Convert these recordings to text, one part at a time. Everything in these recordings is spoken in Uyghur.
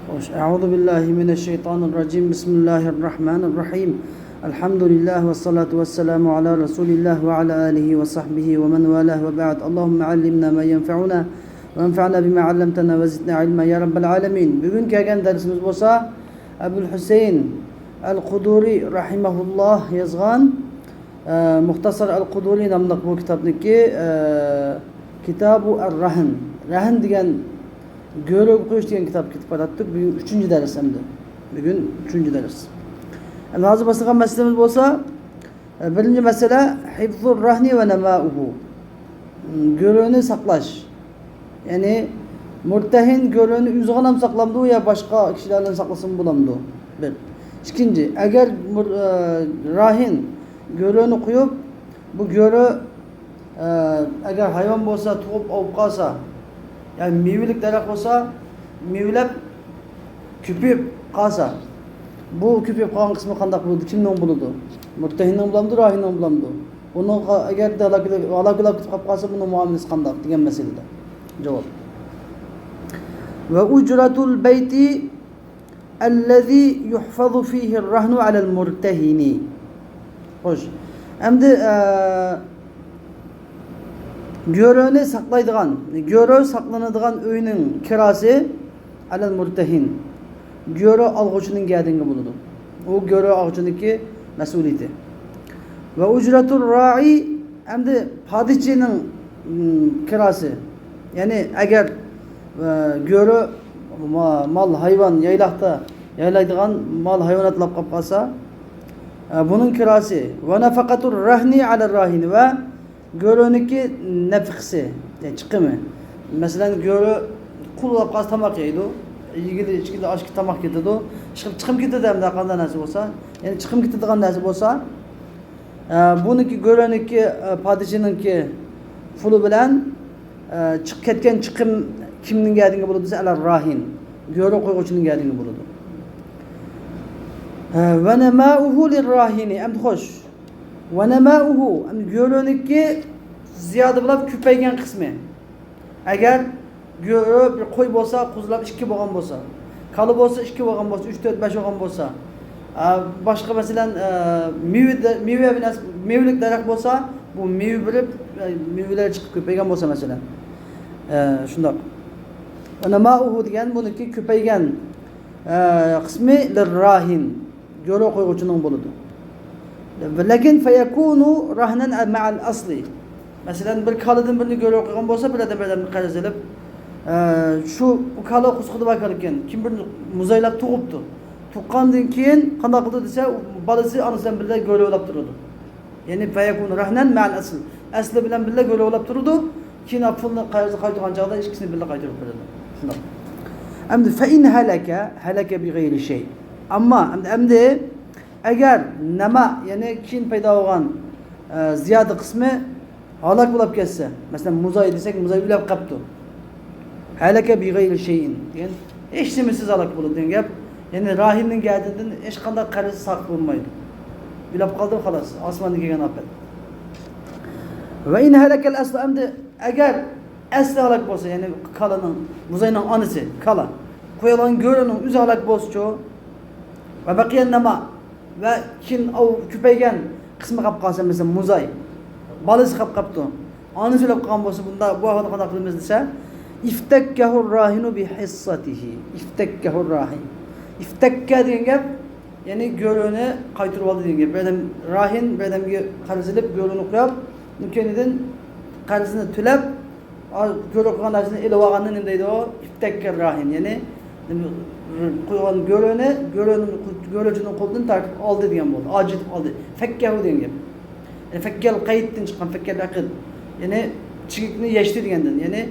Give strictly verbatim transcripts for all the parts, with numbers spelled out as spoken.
خوش. أعوذ بالله من الشيطان الرجيم. بسم الله الرحمن الرحيم. الحمد لله والصلاة والسلام على رسول الله وعلى آله وصحبه ومن والاه وبعد. اللهم علمنا ما ينفعنا وانفعنا بما علمتنا وزدنا علما يا رب العالمين. بۈگۈن كەلگەن دەرسىمىز بولسا ئەبۇل ھۈسەيىن ئەل قۇدۇرى رەھىمەھۇللاھ يازغان، ئە، مۇختەسەر ئەل قۇدۇرى ناملىق بۇ كىتابنىڭكى، ئە، كىتابۇ ئەر-رەھن، رەھن دېگەن گۆرۈگە قويۇش دېگەن كىتاب كېتىپ باراتتۇق. بۈگۈن ئۈچىنچى دەرس ئەمدى. بۈگۈن ئۈچىنچى دەرس. ئەمدى ھازىر باشلىغان مەسىلىمىز بولسا، ئە، بىرىنچى مەسىلە، ھىفزۇر رەھنى ۋە نەمائۇھۇ. گۆرۈنى ساقلاش. يەنى مۇرتەھىن گۆرۈنى ئۆزىغىلا ساقلامدۇ يا باشقا كىشىلەرنى ساقلىسىمۇ بولامدۇ؟ بىر. ئىككىنچى، ئەگەر مۇر-، ئە، راھىن گۆرۈنى قويۇپ، بۇ گۆرۈ، ئە، ئەگەر ھايۋان بولسا، تۇغۇپ ئاۋۇپ قالسا، يا مېۋىلىك دەرەخ بولسا، مېۋىلەپ كۆپىيىپ قالسا، بۇ كۆپىيىپ قالغان قىسمى قانداق بولىدۇ؟ كىمنىڭ بولىدۇ؟ مۇرتەھىننىڭ بولامدۇ، راھىننىڭ بولامدۇ؟ ئۇنىڭغا ئەگەر ھالاك، ھالاك بولۇپ كېتىپ قالسا، بۇنىڭ مۇئامىلىسى قانداق دېگەن مەسىلىدە جاۋاب. ۋە ئۇجرەتۇل بەيتى ئەللەزى يۇھفەزۇ فىھىر رەھنۇ ئەلەل مۇرتەھىنى. خوش. ئەمدى، ئە، گۆرۈنى ساقلايدىغان، گۆرۈ ساقلىنىدىغان ئۆينىڭ كىراسى ئەلەل مۇرتەھىن. گۆرۈ ئالغۇچىنىڭ گەدىنىگە بولىدۇ. ئۇ گۆرۈ ئالغۇچىنىڭكى مەسئۇلىيىتى. ۋە ئۇجرەتۇر رائی، ئەمدى پادىچىنىڭ، ئىم، كىراسى. يەنى ئەگەر، ئە، گۆرۈ ما-، مال، ھايۋان، يايلاقتا يايلايدىغان مال، ھايۋانات ئاۋۇپ قالسا، ئە، بۇنىڭ كىراسى. ۋە نەفەقەتۇر رەھنى ئەلەر راھىنى، ۋە گۆرۈنىڭكى نەپىقىسى، يەنى چىقىمى. مەسىلەن، گۆرۈ قۇل بولۇپ قالسا تاماق يەيدۇ. يېگىلى ئىچكىلى ئاشقا تاماق كېتىدۇ. چىقىپ، چىقىم كېتىدۇ ئەمدى قانداق نەرسە بولسا. يەنى چىقىم كېتىدىغان نەرسە بولسا، ئە، بۇنىڭكى گۆرۈنىڭكى، ئە، پادىچىنىڭكى پۇلى بىلەن، ئە، چىق-، كەتكەن چىقىم كىمنىڭ گەدىنىگە بولىدۇ دېسە، ئەلەر راھىن. گۆرۈ قويغۇچىنىڭ گەدىنىگە بولىدۇ. ئە، ۋە نەمائۇھۇ لىر راھىنى. ئەمدى خوش. ۋە نەمائۇھۇ، ئەمدى گۆرۈنىڭكى زىيادە بولۇپ كۆپەيگەن قىسمى. ئەگەر گۆرۈ بىر قوي بولسا، قوزىلاپ ئىككى بولغان بولسا، كالا بولسا ئىككى بولغان بولسا، ئۈچ، تۆت، بەش بولغان بولسا، ئە، باشقا مەسىلەن، ئە، مېۋە دە-، مېۋە بىلەن، مېۋىلىك دەرەخ بولسا، بۇ مېۋە بېرىپ، ئە، مېۋىلەر چىقىپ كۆپەيگەن بولسا مەسىلەن. ئە، شۇنداق. ئەنە مائۇھۇ دېگەن بۇنىڭكى كۆپەيگەن، ئە، قىسمى لىر راھىن. گۆرۈ قويغۇچىنىڭ بولىدۇ. لېكىن فەيەكۇنۇ رەھنەن مەئەل ئەسلى. مەسىلەن، بىر كالىدىن بىرنى گۆرۈ قويغان بولسا، بىر ئادەم بىر ئادەمدىن قەرز ئېلىپ، ئە، شۇ، بۇ كالا قوسىقىدا بار كالىكەن، كىم بىر مۇزايلاپ تۇغۇپتۇ. تۇغقاندىن كېيىن قانداق قىلىدۇ دېسە، بالىسى ئانىسى بىلەن بىللە گۆرۈ ئويلاپ تۇرىدۇ. يەنى فەيەكۇنۇ رەھنەن مەئەل ئەسل. ئەسلى بىلەن بىللە گۆرۈ ئويلاپ تۇرىدۇ. كېيىن پۇلنى قەرزنى قايتۇرغان چاغدا ئىككىسىنى بىللە قايتۇرۇپ بېرىدۇ. شۇنداق. ئەمدى فەئىن ھەلەكە، ھەلەكە بىغەيرى شەي. ئەمما ئەمدى، ئەمدى ئەگەر نەما، يەنى كېيىن پەيدا بولغان، ئە، زىيادە قىسمى ھالاك بولاپ كەتسە، مەسىلەن، مۇزاي دېسەك، مۇزاي ئۆلۈپ قاپتۇ. ھەلەكە بىغەيرى شەيئىن دېگەن، ھېچ نېمىسىز ھالاك بولىدۇ دېگەن گەپ. يەنى راھىننىڭ گەدىنىدىن ھېچقانداق قەرز ساقىت بولمايدۇ. ئۆلۈپ قالدى، خالاس، ئاسماندىن كەلگەن ئاپەت. ۋە ئىن ھەلەكەل ئەسلۇ، ئەمدى ئەگەر ئەسلى ھالاك بولسا، يەنى كالىنىڭ، مۇزاينىڭ ئانىسى، كالا، قويۇلغان گۆرۈنىڭ ئۆزى ھالاك بولسىچۇ؟ ۋە بەقىيەن نەما، ۋە كېيىن ئاۋۇ كۆپەيگەن قىسمى قاپ قالسا، مەسىلەن، مۇزاي، بالىسى قاپ قاپتۇ. ئانىسى ئۆلۈپ قالغان بولسا، بۇندا، بۇ ئەھۋالدا قانداق قىلىمىز دېسە، ئىفتەككەھۇر راھىنۇ بىھىسساتىھى. ئىفتەككەھۇر راھىن. ئىفتەككە دېگەن گەپ، يەنى گۆرۈنى قايتۇرۇۋالدى دېگەن گەپ. بىر ئادەم راھىن، بىر ئادەمگە قەرز ئېلىپ، گۆرۈنى قويۇپ، كەينىدىن قەرزىنى تۆلەپ، ئا-، گۆرۈ قويغان نەرسىنى ئېلىۋالغاننى نېمە دەيدۇ؟ ئىفتەككە راھىن، يەنى نېمە، قويغان گۆرۈنى، گۆرۈنى، گۆرۈچىنىڭ قولىدىن تارتىپ ئالدى دېگەن بولىدۇ. ئاجىز ئالدى. فەككەھۇ دېگەن گەپ. يەنى فەككەل قەيتتىن چىققان، فەككەل ئەقىد. يەنى چىگىكنى يەشتى دېگەندىن. يەنى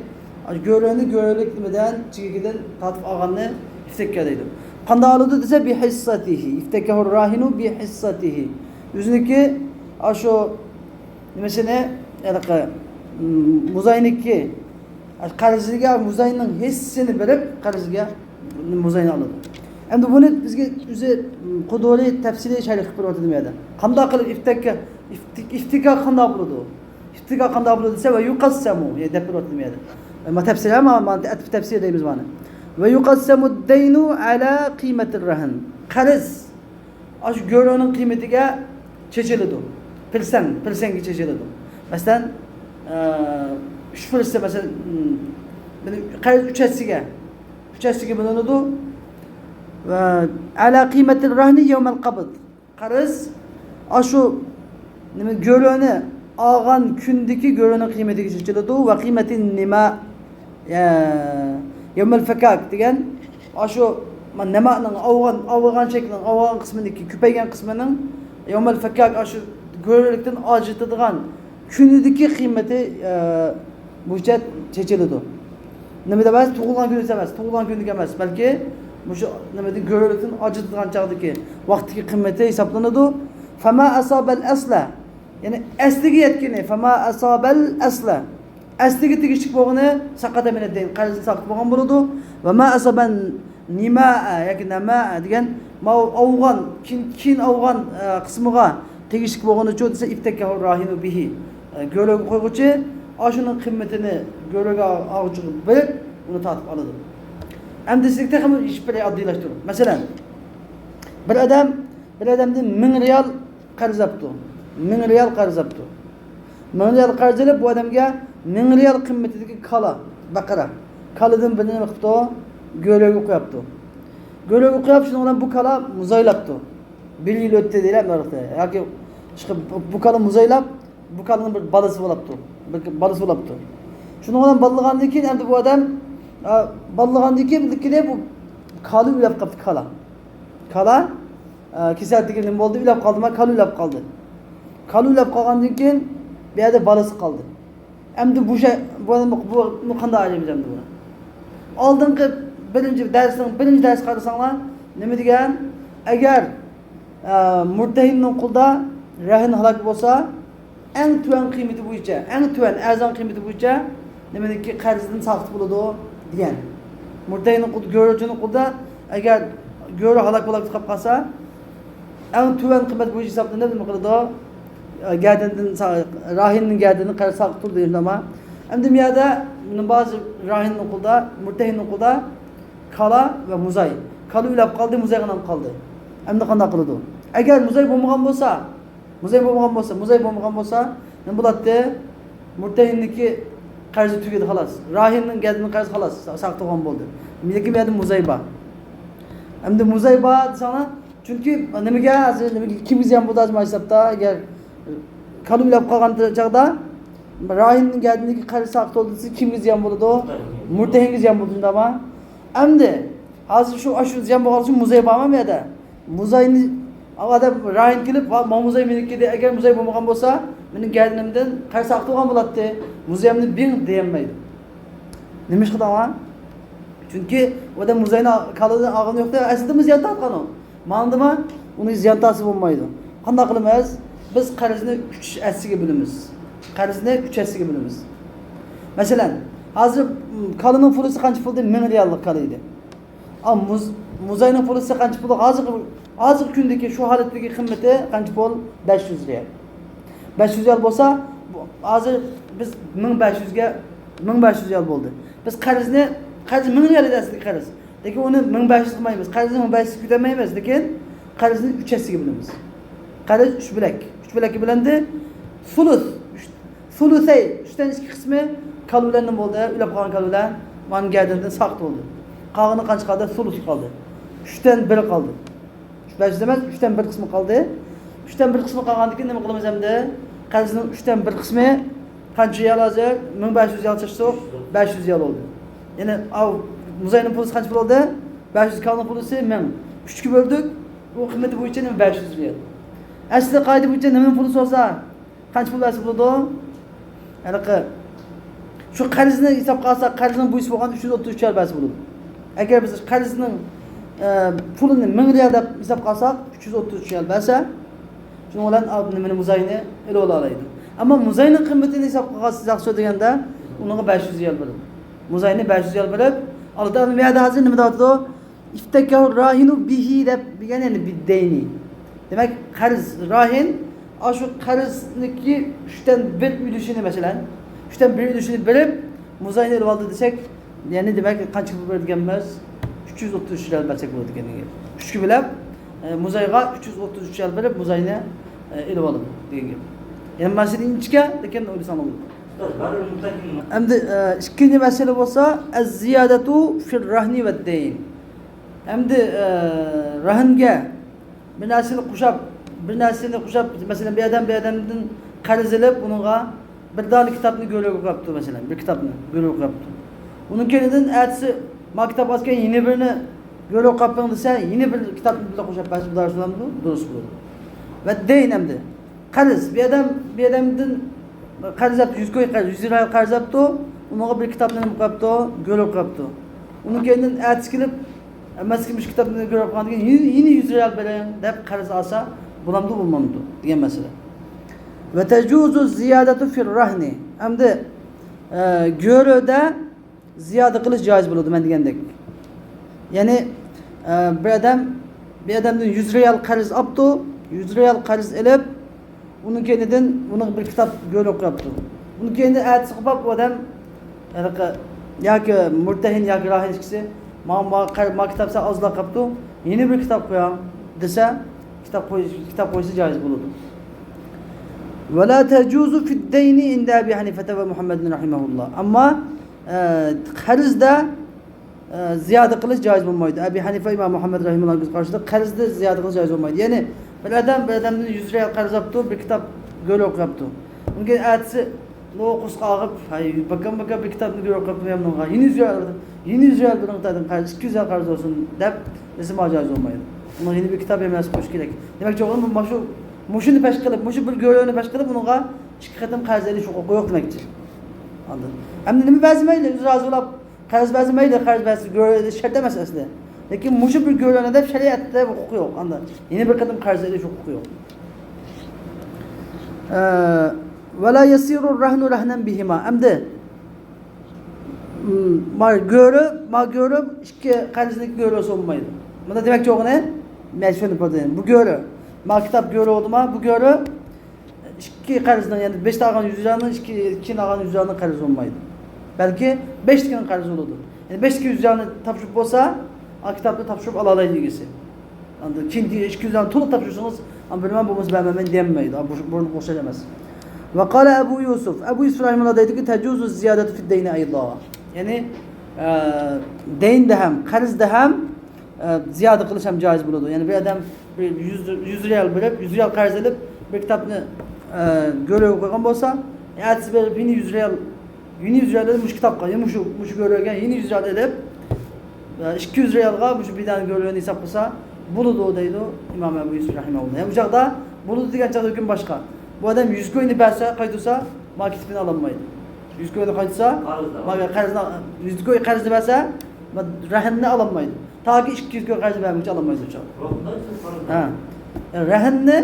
گۆرۈنى گۆرۈلۈك نېمىدىن، چىگىكىدىن تارتىپ ئالغاننى ئىفتەككە دەيدۇ. قانداق ئالىدۇ دېسە، بىھىسساتىھى. ئىفتەككەھۇر راھىنۇ بىھىسساتىھى. ئۆزىنىڭكى، ئاشۇ نېمىسىنى، ھېلىقى، م، مۇزاينىڭكى، قەرزىگە مۇزاينىڭ ھىسسىسىنى بېرىپ، قەرزىگە مۇزاينى ئالىدۇ. ئەمدى بۇنى بىزگە ئۆزى، م، قۇدۇرى تەپسىلىي شەرھ قىلىپ بېرىۋاتىدۇ بۇ يەردە. قانداق قىلىپ ئىفتەككە، ئىفتىك-، ئىفتىكا قانداق بولىدۇ؟ ئىفتىكا قانداق بولىدۇ دېسە، ۋە يۇقەسسەمۇ، يە دەپ بېرىۋاتىدۇ بۇ يەردە. ئە، ما تەپسىلىي، ما، ما تەپسىلىي دەيمىز مانا. ويقسم الدين على قيمة الرهن. قەرز ئاشۇ گۆرۈنىڭ قىممىتىگە چېچىلىدۇ. پىرسەنت، پىرسەنتكە چېچىلىدۇ. مەسىلەن، ئە، ئۈچ پىرسەنت، مەسىلەن، م، قەرز ئۈچ ھەسسىگە، ئۈچ ھەسسىگە بۆلۈنىدۇ. ۋە على قيمة الرهن يوم القبض. قەرز ئاشۇ نېمە، گۆرۈنى ئالغان كۈندىكى گۆرۈنىڭ قىممىتىگە چېچىلىدۇ. وقيمة النماء يوم الفكاك دېگەن، ئاشۇ نەمانىڭ ئاۋغان، ئاۋغان شەكلىنىڭ ئاۋغان قىسمىنىڭكى، كۆپەيگەن قىسمىنىڭ يوم الفكاك، ئاشۇ گۆرۈلۈكتىن ئاجرىتىدىغان كۈنىدىكى قىممىتى، ئە، بويىچە چېچىلىدۇ. نېمىدە ئەمەس، تۇغۇلغان كۈنى ئەمەس، تۇغۇلغان كۈنىدىكى ئەمەس، بەلكى مۇشۇ نېمىدىن، گۆرۈلۈكتىن ئاجرىتىدىغان چاغدىكى ۋاقىتتىكى قىممىتى ھېسابلىنىدۇ. فما أصاب الأصل، يەنى ئەسلىگە يەتكىنى، فما أصاب الأصل، ئەسلىگە تېگىشلىك بولغىنى سقط من الدين، قەرزدىن ساقىت بولغان بولىدۇ. وما أصاب النماء ياكى نماء دېگەن، ماۋۇ ئاۋغان، كېيىن، كېيىن ئاۋغان، ئە، قىسمىغا تېگىشلىك بولغىنىچۇ دېسە، افتكاه الراهن به، ئە، گۆرۈگە قويغۇچى ئاشۇنىڭ قىممىتىنى گۆرۈگە ئالغۇچىغا بېرىپ، ئۇنى تارتىپ ئالىدۇ. ئەمدى سىزگە تېخىمۇ ئىش بىر ئاددىيلاشتۇرۇپ، مەسىلەن، بىر ئادەم، بىر ئادەمدىن مىڭ رىيال قەرز ئاپتۇ. مىڭ رىيال قەرز ئاپتۇ. مىڭ رىيال قەرز ئېلىپ، بۇ ئادەمگە مىڭ رىيال قىممىتىدىكى كالا، بەقىرە، كالىدىن بىرنى نېمە قىپتۇ؟ گۆرۈگە قوياپتۇ. گۆرۈگە قويۇپ، شۇنىڭ بىلەن بۇ كالا مۇزايلاپتۇ. بىر يىل ئۆتتى دەيلى، ياكى بۇ كالا مۇزايلاپ، بۇ كالىنىڭ بىر بالىسى بولاپتۇ. بىر بالىسى بولاپتۇ. شۇنىڭ بىلەن بالىلىغاندىن كېيىن، ئەمدى بۇ ئادەم، ئە، بالىلىغاندىن كېيىن، بۇ كالا ئۆلۈپ قاپتۇ، كالا. كالا، ئە، كېسەلدىكى نېمە بولدى؟ ئۆلۈپ قالدىما؟ كالا ئۆلۈپ قالدى. كالا ئۆلۈپ قالغاندىن كېيىن، بۇ يەردە بالىسى قالدى. ئەمدى بۇ شەي-، بۇ ئادەم بۇ، بۇ، بۇ قانداق ئايرىيمىز ئەمدى بۇنى؟ ئالدىنقى بىرىنچى دەرسنىڭ، بىرىنچى دەرسكە قارىساڭلار، نېمە دېگەن؟ ئەگەر، ئە، مۇرتەھىننىڭ قولىدا رەھىن ھالاك بولسا، ئەڭ تۆۋەن قىممىتى بويىچە، ئەڭ تۆۋەن ئەرزان قىممىتى بويىچە نېمىنىڭكى قەرزىدىن ساقىت بولىدۇ دېگەن. مۇرتەھىننىڭ قولىدا، گۆرۈچىنىڭ قولىدا، ئەگەر گۆرۈ ھالاك بولاپ قېلىپ قالسا، ئەڭ تۆۋەن قىممەت بويىچە ھېسابلىنىپ نېمە قىلىدۇ؟ گەدىنىدىن سا-، راھىننىڭ گەدىنىدىن قەرز ساقىت تۇرىدۇ دېگەن نېمە؟ ئەمدى بۇ يەردە مۇنىڭ بازى راھىننىڭ قولىدا، مۇرتەھىننىڭ قولىدا كالا ۋە مۇزاي. كالا ئۆلۈپ قالدى، مۇزاي غەنىيمەت قالدى. ئەمدى قانداق قىلىدۇ؟ ئەگەر مۇزاي بولمىغان بولسا، مۇزاي بولمىغان بولسا، مۇزاي بولمىغان بولسا، نېمە بولاتتى؟ مۇرتەھىننىڭكى قەرزى تۈگىدى، خالاس. راھىننىڭ گەدىنىدىن قەرز، خالاس، سا-، ساقىت بولغان بولدى. لېكىن بۇ يەردە مۇزاي بار. ئەمدى مۇزاي بار دېسەڭلار، چۈنكى نېمىگە، ھازىر نېمىگە، كىمگە زىيان بولىدۇ ھازىر مانا ھېسابتا؟ ئەگەر كالا ئۆلۈپ قالغان چاغدا راھىننىڭ گەدىنىدىكى قەرز ساقىت بولدى دېسە، كىمگە زىيان بولىدۇ؟ مۇرتەھىنگە زىيان بولىدۇ، شۇنداقمۇ؟ ئەمدى ھازىر شۇ، شۇ زىيان بولغان ئۈچۈن مۇزاي بارمۇ بۇ يەردە؟ مۇزاينى، ئادەم راھىن كېلىپ، «ۋا، ما مۇزاي مېنىڭكى» دېدى. ئەگەر مۇزاي بولمىغان بولسا، مېنىڭ گەدىنىمدىن قەرز ساقىت بولغان بولاتتى. مۇزايىمنى بېرىڭ دېيەلمەيدۇ. نېمىشقا دەڭلار؟ چۈنكى ئۇ ئادەم مۇزاينى كالىدىن ئالغىنى يوق-تە، ئەسلىدىمۇ زىيان تارتقان ئۇ. ماندىمۇ ئۇنى زىيان تارتسا بولمايدۇ. قانداق قىلىمىز؟ بىز قەرزنى ئۈچ ھەسسىگە بۆلىمىز. قەرزنى ئۈچ ھەسسىگە بۆلىمىز. مەسىلەن، ھازىر، م، كالىنىڭ پۇلىسى قانچە پۇل ئىدى؟ مىڭ رىياللىق كالا ئىدى. ئا، مۇز-، مۇزاينىڭ پۇلىسى قانچە پۇل؟ ھازىرقى، ھازىرقى كۈندىكى شۇ ھالەتتىكى قىممىتى قانچە پۇل؟ بەش يۈز رىيال. بەش يۈز رىيال بولسا، بۇ، ھازىر بىز مىڭ بەش يۈزگە، مىڭ بەش يۈز رىيال بولدى. بىز قەرزنى، قەرز مىڭ رىيال ئىدى ئەسلىدىكى قەرز. لېكىن ئۇنى مىڭ بەش يۈز قىلمايمىز. قەرزنى مىڭ بەش يۈزگە كۆتۈرمەيمىز، لېكىن قەرزنى ئۈچ ھەسسىگە بۆلىمىز. قەرز ئۈچ بۆلەك. ئۈچ بۆلەككە بۆلۈندى. سۇلۇس. ئۈچ، سۇلۇسەي. ئۈچتىن ئىككى قىسمى كالا بىلەن نېمە بولدى؟ ئۆلۈپ قالغان كالا بىلەن مانا گەدىنىدىن ساقىت بولدى. قالغىنى قانچە قالدى؟ سۇلۇس قالدى. ئۈچتىن بىر قالدى. بەش يۈز ئەمەس، ئۈچتىن بىر قىسمى قالدى. ئۈچتىن بىر قىسمى قالغاندىن كېيىن نېمە قىلىمىز ئەمدى؟ قەرزنىڭ ئۈچتىن بىر قىسمى قانچە رىيال ھازىر؟ مىڭ بەش يۈز رىيال چاچسۇق، بەش يۈز رىيال بولدى. يەنى ئاۋ، مۇزاينىڭ پۇلىسى قانچە بولدى؟ بەش يۈز، كالىنىڭ پۇلىسى مىڭ. ئۈچكە بۆلدۇق. بۇ قىممىتى بويىچە نېمە؟ بەش يۈز رىيال. ئەسلى قائىدە بويىچە نېمىنىڭ پۇلى بولسا، قانچە پۇل بەرسە بولىدۇ؟ ھېلىقى، شۇ قەرزنى ھېسابقا ئالساق، قەرزنىڭ بويىسى بولغان ئۈچ يۈز ئوتتۇز ئۈچ رىيال بەرسە بولىدۇ. ئەگەر بىز قەرزنىڭ، ئە، پۇلىنى مىڭ رىيال دەپ ھېسابقا ئالساق، ئۈچ يۈز ئوتتۇز ئۈچ رىيال بەرسە، شۇنىڭ بىلەن ئا-، نېمىنى، مۇزاينى ئېلىۋالالايدۇ. ئەمما مۇزاينىڭ قىممىتىنى ھېسابقا ئالساق، سۆزلىگەندە، ئۇنىڭغا بەش يۈز رىيال بېرىدۇ. مۇزاينى بەش يۈز رىيال بېرىپ، ئالدى ئانا بۇ يەردە ھازىر نېمە دەۋاتىدۇ؟ افتكاه الراهن به دەپ دېگەن، يەنى بالدين. دېمەك، قەرز، راھىن، ئاشۇ قەرزنىڭكى ئۈچتىن بىر ئۈلۈشىنى، مەسىلەن، ئۈچتىن بىر ئۈلۈشىنى بېرىپ، مۇزاينى ئېلىۋالدى دېسەك، يەنى دېمەك، قانچە پۇل بېرىدىكەنمىز؟ ئۈچ يۈز ئوتتۇز ئۈچ رىيال بەرسەك بولىدۇ دېگەن گەپ. ئۈچكە بۆلۈپ، ئە، مۇزايغا ئۈچ يۈز ئوتتۇز ئۈچ رىيال بېرىپ، مۇزاينى، ئە، ئېلىۋالىدۇ دېگەن گەپ. يەنى مەسىلە ئىنچىكە، لېكىن ئويلىساڭلار بولىدۇ. ئەمدى، ئە، ئىككىنچى مەسىلە بولسا، ئەز-زىيادەتۇ فىر-راھنى ۋەد-دەين. ئەمدى، ئە، راھىنگە بىر نەرسىنى قوشاپ، بىر نەرسىنى قوشاپ، مەسىلەن، بىر ئادەم بىر ئادەمدىن قەرز ئېلىپ، ئۇنىڭغا بىر دانە كىتابنى گۆرۈگە قويۇپتۇ، مەسىلەن، بىر كىتابنى گۆرۈگە قويۇپتۇ. ئۇنىڭ كەينىدىن ئەتىسى ما كىتاب ئالسا كېيىن يەنە بىرنى گۆرۈگە قويۇپ بېرىڭ دېسە، يەنە بىر كىتابنى بىللە قوشاپ بەرسە، بۇلار شۇنداقمۇ؟ دۇرۇس بولىدۇ. ۋەد-دەين ئەمدى. قەرز، بىر ئادەم، بىر ئادەمدىن قەرز ئاپتۇ، يۈز كوي قەرز، يۈز رىيال قەرز ئاپتۇ، ئۇنىڭغا بىر كىتابنى نېمە قويۇپتۇ؟ گۆرۈگە قويۇپتۇ. ئۇنىڭ كەينىدىن ئەتىسى كېلىپ، مەسىلەن، مۇشۇ كىتابنى گۆرۈگە قويغاندىن كېيىن يەنە، يەنە يۈز رىيال بېرىڭ دەپ قەرز ئالسا، بولامدۇ، بولمامدۇ دېگەن مەسىلە. ۋە تەجۇزۇ زىيادەتۇ فىر-راھنى. ئەمدى، ئە، گۆرۈدە زىيادە قىلىش جائىز بولىدۇ، مەن دېگەندەك. يەنى، ئە، بىر ئادەم، بىر ئادەمدىن يۈز رىيال قەرز ئاپتۇ، يۈز رىيال قەرز ئېلىپ، ئۇنىڭ كەينىدىن ئۇنىڭغا بىر كىتاب گۆرۈگە قويۇپتۇ. ئۇنىڭ كەينىدىن ئەتىسى قوپاپ ئۇ ئادەم، ھېلىقى، ياكى مۇرتەھىن ياكى راھىن ئىككىسى، ما، ما، قەر-، ما كىتاب سەل ئازلا قاپتۇ، يەنە بىر كىتاب قوياڭ دېسە، كىتاب قويۇش، كىتاب قويسا جائىز بولىدۇ. ۋە لا تەجۇزۇ فىد-دەينى ئىندە ئەبى ھەنىفەتە ۋە مۇھەممەدىن رەھىمەھۇللا. ئەمما، ئە، قەرزدە ئە، زىيادە قىلىش جائىز بولمايدۇ. ئەبى ھەنىفە، ئىمام مۇھەممەد رەھىمەھۇللاھنىڭ كۆز قارىشىدا قەرزدە زىيادە قىلىش جائىز بولمايدۇ. يەنى بىر ئادەم بىر ئادەمدىن يۈز رىيال قەرز ئاپتۇ، بىر كىتاب گۆرۈگە قويۇپتۇ. ئۇنىڭ كېيىن ئەتىسى نوقۇسقا ئاغىپ، ھەي، باكام، باكام، بىر كىتابنى گۆرۈگە قويۇپتۇ مەن بۇنىڭغا. يەنە يۈز رىيال، يەنە يۈز رىيال بېرىڭ، قەرز، ئىككى يۈز رىيال قەرز بولسۇن دەپ دېسە، ما جائىز بولمايدۇ. ئۇنىڭ يەنە بىر كىتاب يەنە نەرسە قويۇش كېرەك. دېمەكچى بولغىنىم، مۇشۇ، مۇشۇنى پەش قىلىپ، مۇشۇ بىر گۆرۈنى پەش قىلىپ، ئۇنىڭغا ئىككى قېتىم قەرز ئېلىش ھوقۇقى يوق دېمەكچى. ئاندىن ئەمدى نېمە بەرسە مەيلى، ئۆزى رازى بولاپ، قەرز بەرسە مەيلى، قەرز بەرسە گۆرۈ شەرت ئەمەس ئەسلى. لېكىن مۇشۇ بىر گۆرۈنى دەپ شەرىئەتتە ھوقۇقى يوق. ئاندا يەنە بىر قېتىم قەرز ئېلىش ھوقۇقى يوق. ئە، ۋە لا يەسىرۇ رەھنۇ رەھنەن بىھىما. ئەمدى، م، ما گۆرۈ، ما گۆرۈ ئىككى قەرزنىڭ گۆرۈسى بولمايدۇ. بۇندا دېمەكچى بولغىنى، مەن شۇنى بۇ گۆرۈ. ما كىتاب گۆرۈ بولدىما، بۇ گۆرۈ ئىككى قەرزنىڭ، يەنى بەشتە ئالغان يۈز رىيالنىڭ ئىككى، كېيىن ئالغان يۈز رىيالنىڭ قەرزى بولمايدۇ. بەلكى بەشتىكىنىڭ قەرزى بولىدۇ. يەنى بەشتىكى يۈز رىيالنى تاپشۇرۇپ بولسا، ئا، كىتابنى تاپشۇرۇپ ئالالايدۇ ئىگىسى. ئاندىن كېيىنكى ئىككى يۈز رىيالنى تولۇق تاپشۇرسىڭىز، ئانا بىرمەن بولمىسا بەرمەيمەن دېيەلمەيدۇ. ئا، بۇ، بۇنىڭغا ئوخشاش ئەمەس. ۋە قالە ئەبۇ يۈسۈف. ئەبۇ يۈسۈف رەھىمەھۇللا دەيدۇكى، تەجۇزۇ زىيادەتۇ فىد-دەينى ئەيضا. يەنى، ئە، دەيندە ھەم، قەرزدە ھەم ئە، زىيادە قىلىش ھەم جائىز بولىدۇ. يەنى بىر ئادەم بىر يۈز، يۈز رىيال بېرىپ، يۈز رىيال قەرز ئېلىپ، بىر كىتابنى، ئە، گۆرۈگە قويغان بولسا، ئەتىسى بېرىپ يەنە يۈز رىيال، يەنە يۈز رىيال ئېلىپ، مۇشۇ كىتابقا، يەنە مۇشۇ، مۇشۇ گۆرۈگە يەنە يۈز رىيال ئېلىپ، ئە، ئىككى يۈز رىيالغا مۇشۇ بىر دانە گۆرۈنى ھېساب قىلسا بولىدۇ دەيدۇ ئىمام ئەبۇ يۈسۈپ رەھىمەھۇللا. يەنى ئۇ چاغدا بولىدۇ دېگەن چاغدا ھۆكۈم باشقا. بۇ ئادەم يۈز كوينى بەرسە، قايتۇرسا، ما كىتابنى ئالالمايدۇ. يۈز كوينى قايتۇرسا، قەرزدار. ما قەرزنى، يۈز كوي قەرزنى بەرسە، ما رەھىننى ئالالمايدۇ. تاكى ئىككى يۈز كوي قەرزنى بەرمىگۈچە ئالالمايدۇ. ھە. رەھىننى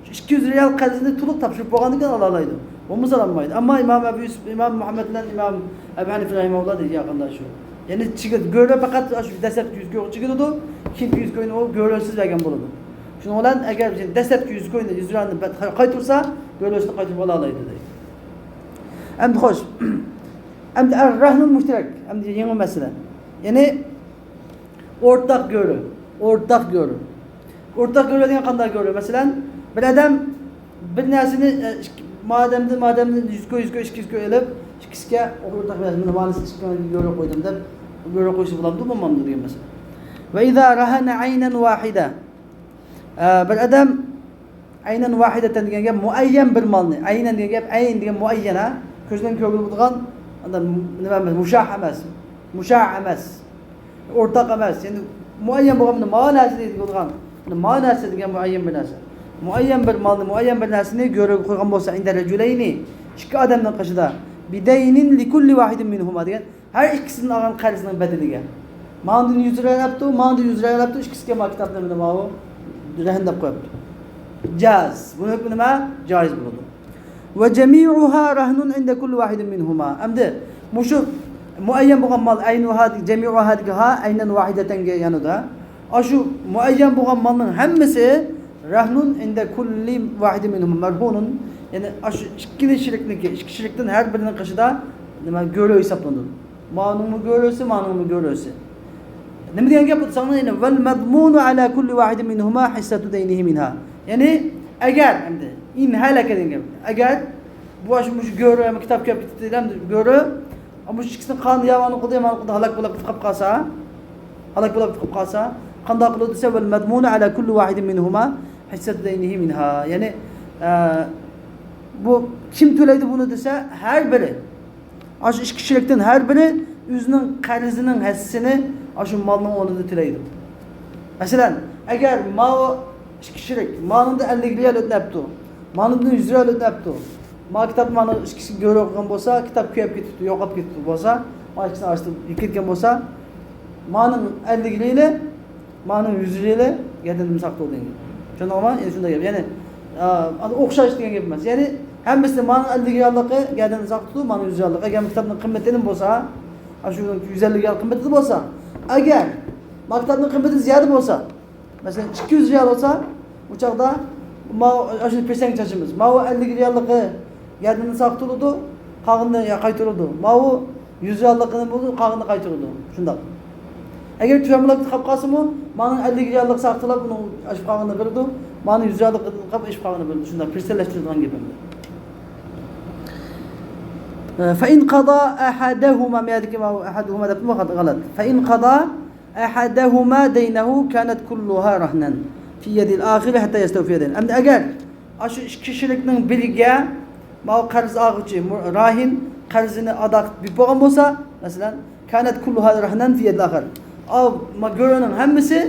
شۇ ئىككى يۈز رىيال قەرزنى تولۇق تاپشۇرۇپ بولغاندىن كېيىن ئالالايدۇ. بولمىسا ئالالمايدۇ. ئەمما ئىمام ئەبۇ يۈسۈپ، ئىمام مۇھەممەد بىلەن ئىمام ئەبۇ ھەنىفە رەھىمەھۇللا دېگەن ياقىندا شۇ. يەنى چىگىت، گۆرۈ پەقەت شۇ دەسلەپكى يۈز كويغا چىگىدۇ، كېيىنكى يۈز كوينى ئۇ گۆرۈسىز بەرگەن بولىدۇ. شۇنىڭ بىلەن ئەگەر دەسلەپكى يۈز كوينى، يۈز رىيالنى بە-، قايتۇرسا، گۆرۈسىنى قايتۇرۇپ ئالالايدۇ دەيدۇ. ئەمدى خوش. ئەمدى ئەر-رەھنۇل مۇشتەرەك. ئەمدى يېڭى مەسىلە. يەنى ئورتاق گۆرۈ. ئورتاق گۆرۈ. ئورتاق گۆرۈ دېگەن قانداق گۆرۈ؟ مەسىلەن، بىر ئادەم بىر نەرسىنى، ئە، ئىككى، مادەمدىن، مادەمدىن يۈز كوي، يۈز كوي، ئىككى يۈز كوي ئېلىپ، ئىككىسىگە ئورتاق بەرسە، مانا مانىسى ئىككى گۆرۈ قويدۇم دەپ، گۆرۈ قويسا بولامدۇ، بولمامدۇ دېگەن مەسىلە. ۋە ئىزا رەھەنە ئەينەن ۋاھىدە. ئە، بىر ئادەم ئەينەن ۋاھىدەتەن دېگەن گەپ مۇئەييەن بىر مالنى، ئەينەن دېگەن گەپ، ئەين دېگەن مۇئەييەن، ھە؟ كۆزدىن كۆرگىلى بولىدىغان، ئاندا نېمە ئەمەس، مۇشاھ ئەمەس، مۇشاھ ئەمەس، ئورتاق ئەمەس، يەنى مۇئەييەن بولغان، مانا ما نەرسە دېگىلى بولىدىغان، مانا ما نەرسە دېگەن مۇئەييەن بىر نەرسە. مۇئەييەن بىر مالنى، مۇئەييەن بىر نەرسىنى گۆرۈگە قويغان بولسا، ئىندە رەجۇلەينى، ئىككى ئادەمنىڭ قېشىدا، بىدەينىن لىكۇللى ۋاھىدىن مىنھۇما دېگەن، ھەر ئىككىسىدىن ئالغان قەرزنىڭ بەدىلىگە. ماڭدىن يۈز رىيال ئاپتۇ، ماڭدىن يۈز رىيال ئاپتۇ، ئىككىسىگە ما كىتابنى ماۋۇ رەھىن دەپ قويۇپتۇ. جاز. بۇنى ھۆكمى نېمە؟ جايىز بولىدۇ. ۋە جەمىئۇھا رەھنۇن ئىندە كۇللى ۋاھىدىن مىنھۇما. ئەمدى مۇشۇ مۇئەييەن بولغان مال، ئەينۇھا، جەمىئۇھادىكى ھا، ئەينەن ۋاھىدەتەنگە يانىدۇ. ئاشۇ مۇئەييەن بولغان مالنىڭ ھەممىسى رەھنۇن ئىندە كۇللى ۋاھىدىن مىنھۇما مەرھۇنۇن. يەنى ئاشۇ ئىككىلا شېرىكنىڭكى، ئىككى شېرىكتىن ھەر بىرىنىڭ قېشىدا نېمە، گۆرۈ ھېسابلىنىدۇ. مانىڭمۇ گۆرۈسى، مانىڭمۇ گۆرۈسى. نېمە دېگەن گەپ بۇ دېسەڭلار، يەنى، «والمضمون على كل واحد منهما حصة دينه منها». يەنى، ئەگەر، ئەمدى، ئىن ھالەكە دېگەن گەپ. ئەگەر بۇ ئاشۇ مۇشۇ گۆرۈ ھەم كىتاب كۆرۈپ كېتىپتۇ دېدى، ئەمدى گۆرۈ، مۇشۇ ئىككىسىنى قان ياۋانى قىلدى، يامان قىلدى، ھالاك بولاپ قېلىپ قالسا، ھالاك بولاپ قېلىپ قالسا، قانداق قىلىدۇ دېسە، «والمضمون على كل واحد منهما حصة دينه منها». يەنى، ئە، بۇ كىم تۆلەيدۇ بۇنى دېسە، ھەر بىرى. ئاشۇ ئىككى شېرىكتىن ھەر بىرى ئۆزىنىڭ قەرزىنىڭ ھەسسىسىنى ئاشۇ مالنىڭ ئورنىدا تۆلەيدۇ. مەسىلەن، ئەگەر ماۋۇ ئىككى شېرىك، مانىڭدا ئەللىك رىيال ئۆتۈنەپتۇ، مانىڭدىن يۈز رىيال ئۆتۈنەپتۇ. ما كىتابنى مانا ئىككىسى گۆرۈ قىلغان بولسا، كىتاب كۆيۈپ كېتىپتۇ، يوقاپ كېتىپتۇ بولسا، ما ئىككىسىنى ئارىسىدا كەتكەن بولسا، مانىڭ ئەللىك رىيىلى، مانىڭ يۈز رىيىلى گەدىنىدىن ساقىت بولدى. چۈشەندىڭلارمۇ؟ يەنى شۇنداق گەپ. يەنى، ئا، ئوخشاش دېگەن گەپ ئەمەس. يەنى ھەممىسى مانىڭ ئەللىك رىياللىقى گەدىنىدىن ساقىت تۇتۇلدى، مانىڭ يۈز رىياللىقى. ئەگەر كىتابنىڭ قىممىتى نېمە بولسا، ئاشۇ يۈز ئەللىك رىيال قىممىتى بولسا، ئەگەر ما كىتابنىڭ قىممىتى زىيادە بولسا، مەسىلەن، ئىككى يۈز رىيال بولسا، ئۇ چاغدا ماۋۇ، ئاشۇنى پىرسەنت چاچىمىز. ماۋۇ ئەللىك رىياللىقى گەدىنىدىن ساقىت بولىدۇ، قالغىنىنى يا قايتۇرىدۇ. ماۋۇ يۈز رىياللىقىنى بولىدۇ، قالغىنىنى قايتۇرىدۇ. شۇنداق. ئەگەر تۆۋەن بولاپ قېلىپ قالسىمۇ، مانىڭ ئەللىك رىياللىقى ساقىت بولۇپ، ئۇنىڭ ئاشۇ قالغىنىنى بېرىدۇ، مانىڭ يۈز رىياللىقى قاپ ئاشۇ قالغىنىنى بېرىدۇ. شۇنداق پىرسەنتلەشتۈرىدىغان گەپ ئەمدى. فإن قضى أحدهما، مەيەردىكى ماۋۇ أحدهما دەپتۇ، غەلەت. فإن قضى أحدهما دينه كانت كلها رهنا في يد الآخر حتى يستوفي دينه. ئەمدى ئەگەر ئاشۇ ئىككى شېرىكنىڭ بىرىگە ماۋۇ قەرز ئالغۇچى، مۇ-، راھىن قەرزىنى ئادا قىلىپ بولغان بولسا، مەسىلەن، كانت كلها رهنا في يد الآخر. ئاۋ، ما-، گۆرۈنىڭ ھەممىسى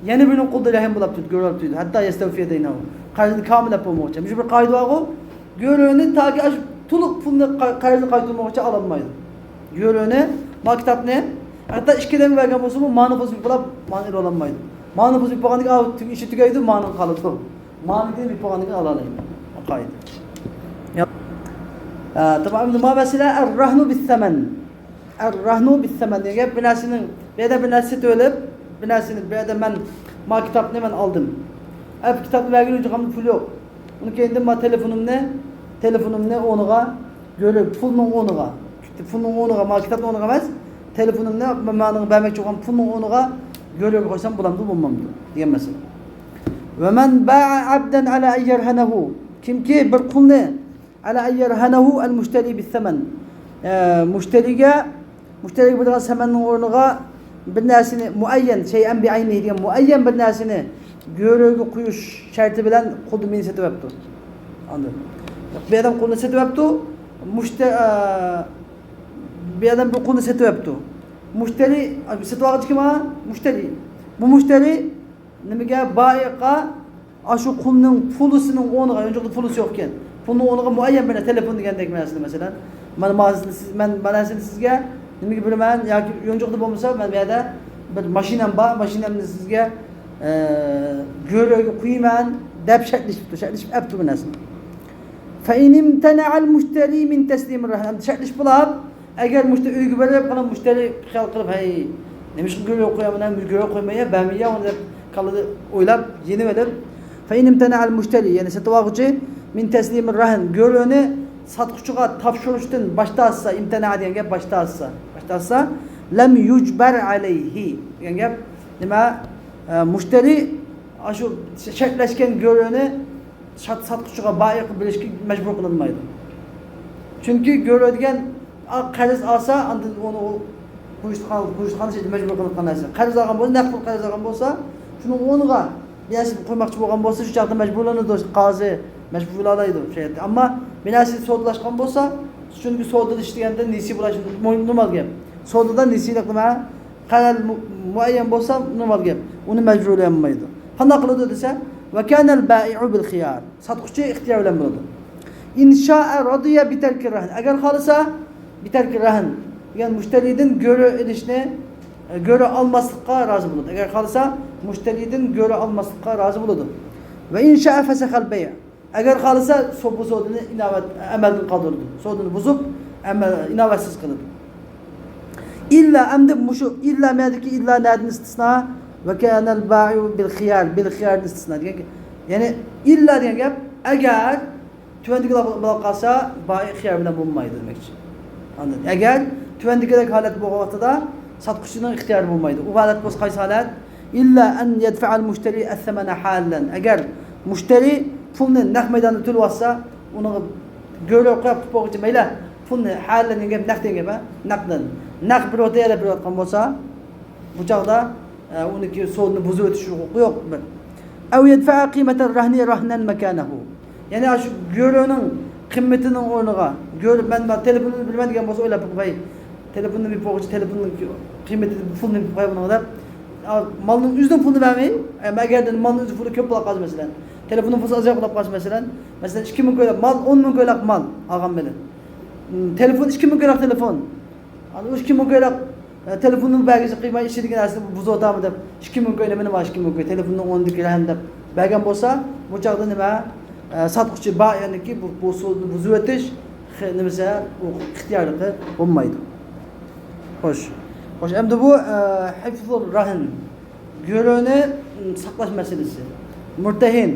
يەنە بىرىنىڭ قولىدا رەھىن بولاپ تۇرىدۇ، گۆرۈ بولاپ تۇرىدۇ. حتى يستوفي دينه. قەرزىنى كامىل ئەپ بولمىغۇچە. مۇشۇ بىر قائىدە بارغۇ. گۆرۈنى تاكى ئاشۇ تولۇق پۇلنى قا-، قەرزنى قايتۇرمىغۇچە ئالالمايدۇ. گۆرۈنى، ما كىتابنى، ھەتتا ئىككى ئادەمگە بەرگەن بولسىمۇ، مانى بۇزۇپ بولاپ، مانى ئېلىۋالالمايدۇ. مانى بۇزۇپ بولغاندىن كېيىن، ئىشى تۈگەيدۇ، مانى قالىدۇ. مانى بۇزۇپ بولغاندىن كېيىن ئالالايدۇ. قائىدە. يا. ئە، تامام، ئەمدى ما مەسىلە، الرهن بالثمن. الرهن بالثمن دېگەن گەپ، بىر نەرسىنىڭ، بۇ يەردە بىر نەرسە سېتىۋېلىپ، بىر نەرسىنى، بۇ يەردە مەن، ما كىتابنى مەن ئالدىم. ئەپ كىتابنى بەرگىلى ھېچقانداق پۇل يوق. ئۇنىڭ كەينىدىن ما تېلېفونۇمنى، تېلېفونۇمنى ئورنىغا، گۆرۈ پۇلنىڭ ئورنىغا، پۇلنىڭ ئورنىغا، ما كىتابنىڭ ئورنىغا ئەمەس، تېلېفونۇمنى ماڭا بەرمەكچى بولغان پۇلنىڭ ئورنىغا گۆرۈگە قويسام بولامدۇ، بولمامدۇ دېگەن مەسىلە. ومن باع عبدا على أن يرهنه، كىمكى بىر قۇلنى، على أن يرهنه المشتري بالثمن. ئە، مۇشتەرىگە، مۇشتەرىگە بېرىدىغان سەمەننىڭ ئورنىغا بىر نەرسىنى، مۇئەييەن، شەيئەن بىئەينىھى دېگەن مۇئەييەن بىر نەرسىنى گۆرۈگە قويۇش شەرتى بىلەن قۇلدىن مېنى سېتىۋەپتۇ. ئاندىن بۇ ئادەم قۇلنى سېتىۋەپتۇ. مۇشتە-، ئە، بۇ ئادەم بىر قۇلنى سېتىۋەپتۇ. مۇشتەرى، سېتىۋالغۇچى كىم؟ مۇشتەرى. بۇ مۇشتەرى نېمىگە؟ بائىغا ئاشۇ قۇلنىڭ پۇلىسىنىڭ ئورنىغا، يانچۇقىدا پۇلىسى يوق ئىكەن، پۇلنىڭ ئورنىغا مۇئەييەن بىر نەرسە، تېلېفون دېگەندەك نەرسىنى، مەسىلەن، مانا، مانا سىز، مەن مانا سىز، سىزگە نېمىگە بېرىمەن ياكى يانچۇقىدا بولمىسا، مەن بۇ يەردە بىر ماشىنام بار، ماشىنامنى سىزگە، ئە، گۆرۈگە قويىمەن دەپ شەرتلىشىپتۇ، شەرتلىشىپ ئەپتۇ بۇ نەرسىنى. فإن امتنع المشتري من تسليم الرهن، شەرتلىشىپ بولاپ، ئەگەر مۇشتەرى ئۆيگە بېرىپ، قالا مۇشتەرى خىيال قىلىپ، ھەي، نېمىشقا گۆرۈگە قويامەن، گۆرۈگە قويماي يا، بەرمەي يا، ئۇنى دەپ كاللىدا ئويلاپ، يېنىۋېلىپ، فإن امتنع المشتري، يەنى سېتىۋالغۇچى، من تسليم الرهن، گۆرۈنى ساتقۇچىغا تاپشۇرۇشتىن باش تارتسا، امتنع دېگەن گەپ باش تارتسا، باش تارتسا، لم يجبر عليه دېگەن گەپ نېمە؟ ئە، مۇشتەرى ئاشۇ شەرتلەشكەن گۆرۈنى سات-، ساتقۇچىغا، بائىغا بېرىشكە مەجبۇر قىلىنمايدۇ. چۈنكى گۆرۈ دېگەن، ئا، قەرز ئالسا، ئاندىن ئۇنى ئۇ قويۇشقان، قويۇشقان مەجبۇر قىلىنغان نەرسە. قەرز ئالغان بولسا، نەق پۇل قەرز ئالغان بولسا، شۇنىڭ ئورنىغا بىر نەرسە قويماقچى بولغان بولسا، شۇ چاغدا مەجبۇرلىنىدۇ، قازى مەجبۇرلايدۇ شۇ يەردە. ئەمما بىر نەرسە سودىلاشقان بولسا، چۈنكى سودىلىشىش دېگەندە نېسى بولۇش نورمال گەپ. سودىدا نېسىلىق نېمە؟ قەرز مۇ-، مۇئەييەن بولسا نورمال گەپ. ئۇنى مەجبۇرلىيالمايدۇ. قانداق قىلىدۇ دېسە، وكان البائع بالخيار. ساتقۇچى ئىختىيار بىلەن بولىدۇ. إن شاء رضي بترك الرهن. ئەگەر خالىسا، بترك الرهن دېگەن مۇشتەرىدىن گۆرۈ ئېلىشنى، ئە، گۆرۈ ئالماسلىققا رازى بولىدۇ. ئەگەر خالىسا، مۇشتەرىدىن گۆرۈ ئالماسلىققا رازى بولىدۇ. وإن شاء فسخ البيع. ئەگەر خالىسا، سو-، بۇ سودىنى ئىناۋەت، ئەمەلدىن قالدۇرىدۇ. سودىنى بۇزۇپ، ئەمەل، ئىناۋەتسىز قىلىدۇ. ئىللا، ئەمدى مۇشۇ ئىللا، مەدىكى ئىللا نەدىن ئىستىسنا؟ وكان البائع بالخيار، بالخيار ئىستىسنا دېگەن گەپ. يەنى ئىللا دېگەن گەپ، ئەگەر تۆۋەندىكىلەر بولۇپ قالسا، بائىع خىيار بىلەن بولمايدۇ دېمەكچى. ئاندىن ئەگەر تۆۋەندىكىدەك ھالەت بولغان ۋاقتىدا، ساتقۇچىنىڭ ئىختىيارى بولمايدۇ. ئۇ ھالەت بولسا قايسى ھالەت؟ إلا أن يدفع المشتري الثمن حالا. ئەگەر مۇشتەرى پۇلنى نەق مەيداندا تۆلىۋاتسا، ئۇنىڭغا گۆرۈ قويۇپ تۇتۇپ بولغۇچە مەيلى، پۇلنى ھالەن دېگەن گەپ، نەق دېگەن گەپ، ھە؟ نەقدىن. نەق بىر ئوتتۇرىدا بېرىۋاتقان بولسا، بۇ چاغدا، ئە، ئۇنىڭكى سودىنى بۇزۇۋېتىش ھوقۇقى يوق. بىر. أو يدفع قيمة الرهن رهنا مكانه. يەنى ئاشۇ گۆرۈنىڭ قىممىتىنىڭ ئورنىغا، گۆرۈ، مەن، مەن تېلېفوننى بېرىمەن دېگەن بولسا، ئويلاپ بېقىپ، ۋەي، تېلېفوننى بېرىپ بولغۇچە تېلېفوننىڭ قىممىتى، پۇلنى بېرىپ قوي بۇنىڭغا دەپ، ئا، مالنىڭ ئۆزىنىڭ پۇلىنى بەرمەي، ئەمما ئەگەردە مالنىڭ ئۆزى پۇلى كۆپ بولۇپ قالسا، مەسىلەن، تېلېفوننىڭ پۇلى ئازراق بولۇپ قالسا، مەسىلەن، مەسىلەن، ئىككى مىڭ كويلۇق مال، ئون مىڭ كويلۇق مال ئالغان بىلەن. م، تېلېفون، ئىككى مىڭ كويلۇق تېلېفون. ئانا ئىككى مىڭ كويلۇق، ئە، تېلېفوننى بەرگۈچە قىلماي، ئىچىدىكى نەرسىنى بۇزۇۋاتامدۇ دەپ، ئىككى مىڭ كوي نېمە، نېمە ئىككى مىڭ كوي، تېلېفوننىڭ ئورنىدىكى رەھىن دەپ بەرگەن بولسا، بۇ چاغدا نېمە، ئە، ساتقۇچى بار، يەنىكى بۇ، بۇ سودىنى بۇزۇۋېتىش، خى-، نېمىسى، ئۇ ئىختىيارلىقى بولمايدۇ. خوش. خوش، ئەمدى بۇ، ئە، ھىفزۇر رەھىن، گۆرۈنى، م، ساقلاش مەسىلىسى. مۇرتەھىن،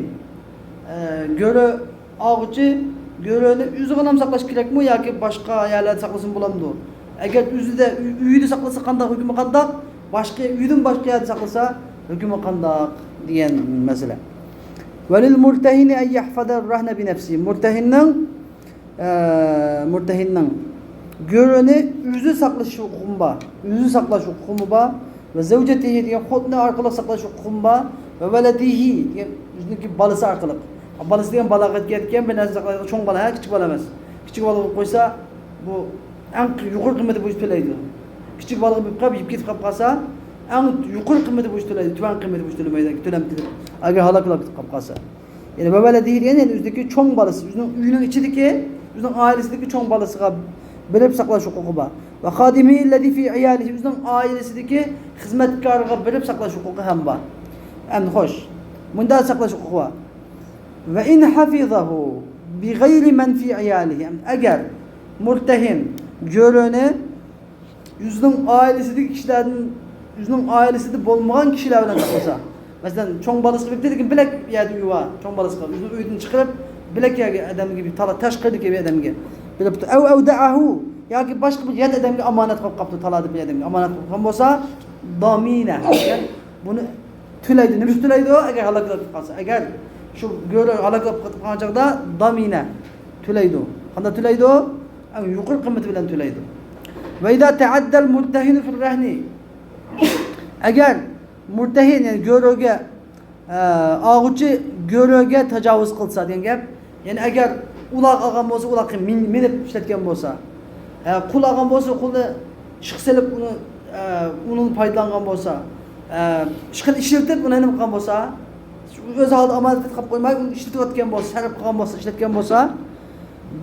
ئە، گۆرۈ ئالغۇچى گۆرۈنى ئۆزىگىلا ساقلاش كېرەكمۇ ياكى باشقا يەرلەردە ساقلىسىمۇ بولامدۇ؟ ئەگەر ئۆزىدە، ئۆي-، ئۆيىدە ساقلىسا قانداق، ھۆكمى قانداق؟ باشقا، ئۆيدىن باشقا يەردە ساقلىسا ھۆكمى قانداق دېگەن مەسىلە. وللمرتهن أن يحفظ الرهن بنفسه. مۇرتەھىننىڭ، ئە، مۇرتەھىننىڭ گۆرۈنى ئۆزى ساقلاش ھوقۇقىمۇ بار. ئۆزى ساقلاش ھوقۇقىمۇ بار. ۋە زەۋجەتىھى دېگەن خوتۇنى ئارقىلىق ساقلاش ھوقۇقىمۇ بار. ۋە ۋەلەدىھى دېگەن ئۆزىنىڭكى بالىسى ئارقىلىق. بالىسى دېگەن بالاغەتكە يەتكەن بىر نەرسە ساقلايدىغان چوڭ بالا، ھە، كىچىك بالا ئەمەس. كىچىك بالا بولۇپ قويسا، بۇ ئەڭ يۇقىرى قىممىتى بويىچە تۆلەيدۇ. كىچىك بالىغا بېرىپ قېلىپ، يېتىپ قېلىپ قالسا، ئەڭ يۇقىرى قىممىتى بويىچە تۆلەيدۇ. تۆۋەن قىممىتى بويىچە تۆلىمەيدۇ، تۆلەم تۆلەپ. ئەگەر ھالاك ھالاك كېتىپ قالسا. يەنى ۋە ۋەلەدىھى دېگەن، يەنى ئۆزىدىكى چوڭ بالىسى، ئۆزىنىڭ ئۆيىنىڭ ئىچىدىكى، ئۆزىنىڭ ئائىلىسىدىكى چوڭ بالىسىغا بېرىپ ساقلاش ھوقۇقى بار. ۋە خادىمىھى الذي في عياله، ئۆزىنىڭ ئائىلىسىدىكى خىزمەتكارىغا بېرىپ ساقلاش ھوقۇقى ھەم بار. ئەمدى خوش، مۇنداق ساقلاش ھوقۇقى بار. وإن حفظه بغير من في عياله، ئەگەر مۇرتەھىن گۆرۈنى ئۆزىنىڭ ئائىلىسىدىكى كىشىلەردىن، ئۆزىنىڭ ئائىلىسىدە بولمىغان كىشىلەر بىلەن ساقلىسا، مەسىلەن، چوڭ بالىسى بولۇپتۇ، لېكىن بۆلەك يەردە ئۆيى بار، چوڭ بالىسىغا ئۆزىنىڭ ئۆيىدىن چىقىرىپ، بۆلەك يەرگە ئادەمگە بىر تالا، تاشقىرىدىكى بىر ئادەمگە بېرىپتۇ. أو أودعه، ياكى باشقا بىر يات ئادەمگە ئامانەت قىلىپ قاپتۇ، تالادا بىر ئادەمگە ئامانەت قىلىپ قويغان بولسا، ضمن، بۇنى تۆلەيدۇ. نېمە ئۈچۈن تۆلەيدۇ؟ ئەگەر ھالاك بولۇپ قالسا. ئەگەر شۇ گۆرۈ ھالاك بولۇپ قالغان چاغدا ضمن تۆلەيدۇ. قانداق تۆلەيدۇ؟ ئەڭ يۇقىرى قىممىتى بىلەن تۆلەيدۇ. وإذا تعدى المرتهن في الرهن، ئەگەر مۇرتەھىن، يەنى گۆرۈگە، ئە، ئالغۇچى گۆرۈگە تاجاۋۇز قىلسا دېگەن گەپ. يەنى ئەگەر ئۇلاغ ئالغان بولسا، ئۇلاغقا مىن-، مىنىپ ئىشلەتكەن بولسا، ئە، قۇل ئالغان بولسا، قۇلنى ئىشقا سېلىپ، ئۇنى، ئە، ئۇنىڭدىن پايدىلانغان بولسا، ئە، ئىشقىلىپ ئىشلىتىپ، ئۇنى نېمە قىلغان بولسا، ئۆز ھالىدا ئامانەت قىلىپ قويماي، ئۇنى ئىشلىتىۋەتكەن بولسا، سەرپ قىلغان بولسا، ئىشلەتكەن بولسا،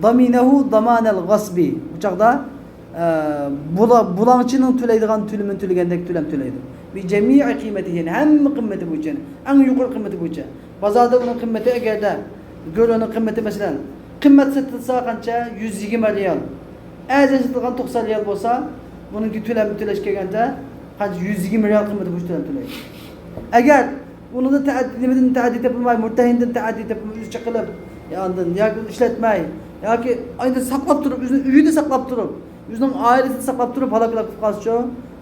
ضمنه ضمان الغصب. بۇ چاغدا، ئە، بۇلا-، بۇلاڭچىنىڭ تۆلەيدىغان تۆلىمىنى تۆلىگەندەك تۆلەم تۆلەيدۇ. بجميع قيمته، يەنى ھەممە قىممىتى بويىچە، يەنى ئەڭ يۇقىرى قىممىتى بويىچە. بازاردا ئۇنىڭ قىممىتى، ئەگەردە گۆرۈنىڭ قىممىتى، مەسىلەن، قىممەت سېتىلسا قانچە؟ يۈز يىگىرمە رىيال. ئەرزان سېتىلغان توقسان رىيال بولسا، بۇنىڭكى تۆلەم تۆلەش كەلگەندە قانچە؟ يۈز يىگىرمە رىيال قىممىتى بويىچە تۆلەم تۆلەيدۇ. ئەگەر ئۇنىڭدىن تەئەددى، نېمىدىن تەئەددى تېپىلماي، مۇرتەھىندىن تەئەددى تېپىلماي، ئۆزى چېقىلىپ، يا ئاندىن ياكى ئۇنى ئىشلەتمەي، ياكى ئايدا ساقلاپ تۇرۇپ، ئۆزىنىڭ ئۆيىدە ساقلاپ تۇرۇپ، ئۆزىنىڭ ئائىلىسىدە ساقلاپ تۇرۇپ، ھالاك بولۇپ قالسىچۇ،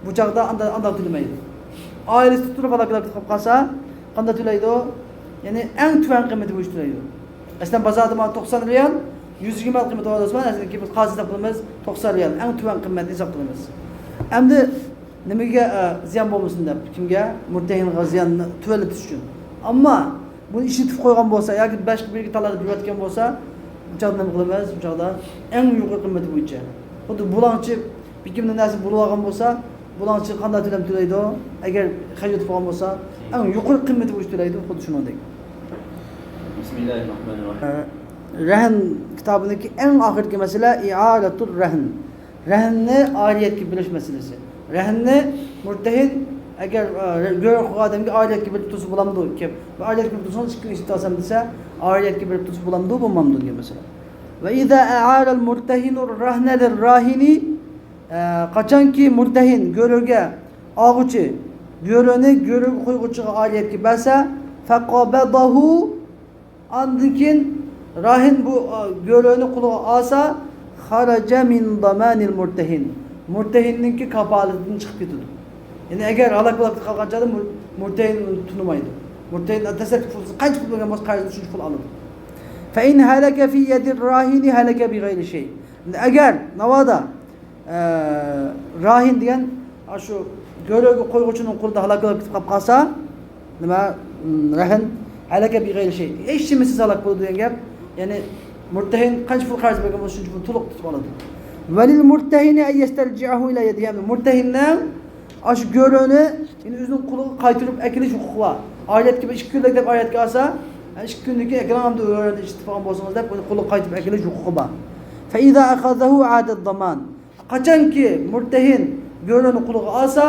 بۇ چاغدا ئاندا-، ئانداق تۆلىمەيدۇ. ئائىلىسىدە تۇرۇپ ھالاك بولۇپ قالسا، قانداق تۆلەيدۇ؟ يەنى ئەڭ تۆۋەن قىممىتى بويىچە تۆلەيدۇ. مەسىلەن، بازاردا مانا توقسان رىيال، يۈز يىگىرمە رىيال قىممىتى بار دېسە، مەن ھازىر كېيىن بىز قازا ھېساب قىلىمىز، توقسان رىيال، ئەڭ تۆۋەن قىممەتنى ھېساب قىلىمىز. ئەمدى نېمىگە، ئە، زىيان بولمىسۇن دەپ، كىمگە؟ مۇرتەھىنغا زىياننى تۆۋەنلىتىش ئۈچۈن. ئەمما بۇنى ئىشلىتىپ قويغان بولسا ياكى باشقا بىرىگە تالادا بېرىۋەتكەن بولسا، بۇ چاغدا نېمە قىلىمىز؟ بۇ چاغدا ئەڭ يۇقىرى قىممىتى بويىچە. خۇددى بۇلاڭچى بىر كىمنىڭ نەرسىسىنى بۇرۇۋالغان بولسا، بۇلاڭچى قانداق تۆلەم تۆلەيدۇ؟ ئەگەر خەجلىتىپ قويغان بولسا، ئەڭ يۇقىرى قىممىتى بويىچە تۆلەيدۇ، خۇددى شۇنىڭدەك. بىسمىللاھىررەھمانىررەھىم. رەھىن كىتابىدىكى ئەڭ ئاخىرقى مەسىلە ئىئارەتۇر رەھىن. رەھىننى ئارىيەتكە بېرىش مەسىلىسى. رەھىننى مۇرتەھىن ئەگەر، ئە، گۆرۈ قىلغان ئادەمگە ئارىيەتكە بېرىپ تۇرسا بولامدۇ؟ كەپ، ئارىيەتكە بېرىپ تۇرسىڭىز، ئىككىنى ئىشلىتىۋالسام دېسە، ئارىيەتكە بېرىپ تۇرسا بولامدۇ، بولمامدۇ دېگەن مەسىلە. وإذا أعار المرتهن الرهن للراهن، ئە، قاچانكى مۇرتەھىن گۆرۈگە ئالغۇچى گۆرۈنى گۆرۈگە قويغۇچىغا ئارىيەتكە بەرسە، فقبضه، ئاندىن كېيىن راھىن بۇ، ئا، گۆرۈنى قولىغا ئالسا، خرج من ضمان المرتهن، مۇرتەھىننىڭكى كاپالىتىدىن چىقىپ كېتىدۇ. يەنى ئەگەر ھالاك بولۇپ قالغان چاغدا مۇر-، مۇرتەھىن ئۇنى تونۇمايدۇ. مۇرتەھىن دەسلەپكى پۇلى قانچە پۇل بولغان بولسا، قەرزنى شۇنچە پۇل ئالىدۇ. فإن هلك في يد الراهن هلك بغير شيء. ئەگەر ناۋادا، ئە، راھىن دېگەن، ئاشۇ گۆرۈگە قويغۇچىنىڭ قولىدا ھالاك بولۇپ كېتىپ قالسا، نېمە، م، رەھىن، هلك بغير شيء. ھېچ نېمىسىز ھالاك بولىدۇ دېگەن گەپ. يەنى مۇرتەھىن قانچە پۇل قەرز بەرگەن بولسا، شۇنچە پۇل تولۇق تۇتۇپ ئالىدۇ. وللمرتهن أن يسترجعه إلى يده. مۇرتەھىننىڭ ئاشۇ گۆرۈنى يەنە ئۆزىنىڭ قولىغا قايتۇرۇپ ئەكېلىش ھوقۇقى بار. ئايرەتكە بىر ئىككى كۈنلۈك دەپ ئايرەتكە ئالسا، ئە، ئىككى كۈندىن كېيىن ئەكېلىڭ ئەمدى گۆرۈنى ئىشلىتىپ ئالغان بولسىڭىز دەپ، ئۇنى قولىغا قايتۇرۇپ ئەكېلىش ھوقۇقى بار. فإذا أخذه عاد الضمان. قاچانكى مۇرتەھىن گۆرۈنى قولىغا ئالسا،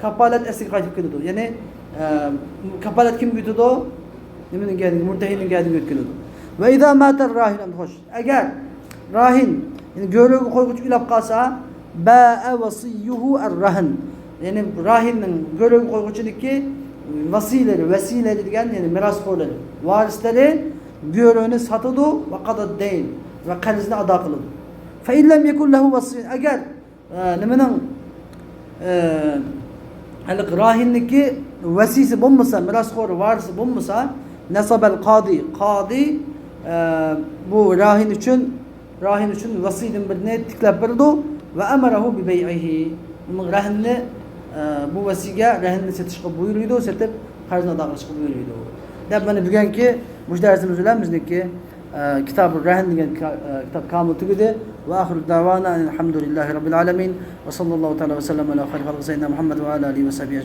كاپالەت ئەسلىگە قايتىپ كېلىدۇ. يەنى، ئە، كاپالەت كىمگە ئۆتىدۇ؟ نېمىنىڭ گەدىنىگە؟ مۇرتەھىننىڭ گەدىنىگە ئۆتۈپ كېلىدۇ. وإذا مات الراهن، ئەمدى خوش، ئەگەر راھىن، يەنى گۆرۈگە قويغۇچى ئۆلۈپ قالسا، باع وصيه الرهن. يەنى راھىننىڭ، گۆرۈگە قويغۇچىنىڭكى ۋەسىيلىرى، ۋەسىيلىرى دېگەن، يەنى مىراسخورلىرى، ۋارىسلىرى گۆرۈنى ساتىدۇ، وقضى الدين، ۋە قەرزنى ئادا قىلىدۇ. فإن لم يكن له وصي، ئەگەر، ئە، نېمىنىڭ، ئە، ھېلىقى راھىننىڭكى ۋەسىيسى بولمىسا، مىراسخورى، ۋارىسى بولمىسا، نصب القاضي، قازى، ئە، بۇ راھىن ئۈچۈن، راھىن ئۈچۈن ۋەسىيدىن بىرنى تىكلەپ بېرىدۇ. وأمره ببيعه، ئۇنىڭ رەھىننى، ئە، بۇ ۋەسىيگە رەھىننى سېتىشقا بۇيرۇيدۇ، سېتىپ قەرزنى ئادا قىلىشقا بۇيرۇيدۇ. دەپ مانا بۈگۈنكى مۇشۇ دەرسىمىز بىلەن بىزنىڭكى، ئە، كىتابۇر رەھىن دېگەن كا-، ئە، كىتاب كامىل تۈگىدى. وآخر دعوانا أن الحمد لله رب العالمين. وصلى الله تعالى وسلم على خير خلقه سيدنا محمد وعلى آله وصحبه أجمعين.